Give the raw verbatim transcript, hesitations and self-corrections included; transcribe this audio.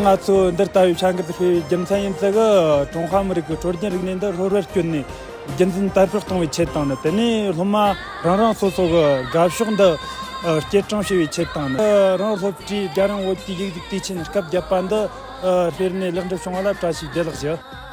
ང་ཚོ་འདིར་ལྟ་བུའི་བྱ་འགུལ་དུ་སྤེལ་བའི་རྒྱུ་མཚན་ཡིན་ཚད་གི་ཀྲུང་ཧྭ་མི་རིགས་ཀྱི་སྲོལ་རྒྱུན་རིག་གནས་འདི་སློབ་གྲྭར་བསྐྱོད་ནས་རྒྱུན་འཛིན་དར་སྤེལ་གཏོང་བའི་ཆེད་དང་ནི། དེ་ནས་སློབ་མ་རང་རང་སོ་སོ་གི་དགའ་ཕྱོགས་འདི་སྐྱེད་སྲིང་བྱེད་པའི་ཆེད་དང་ནི། རང་སློབ་གྲྭའི་རྒྱལ་རིང་བོད་ཀྱི་ཡིག་གཟུགས་དུས་ཆེན་སྐབས་བརྒྱད་པ་འདི་སྤེལ་ནས་ལེགས་འགྲུབ་བྱུང་བ་ལ་བཀྲ་ཤིས་བདེ་ལེགས་ཞུ།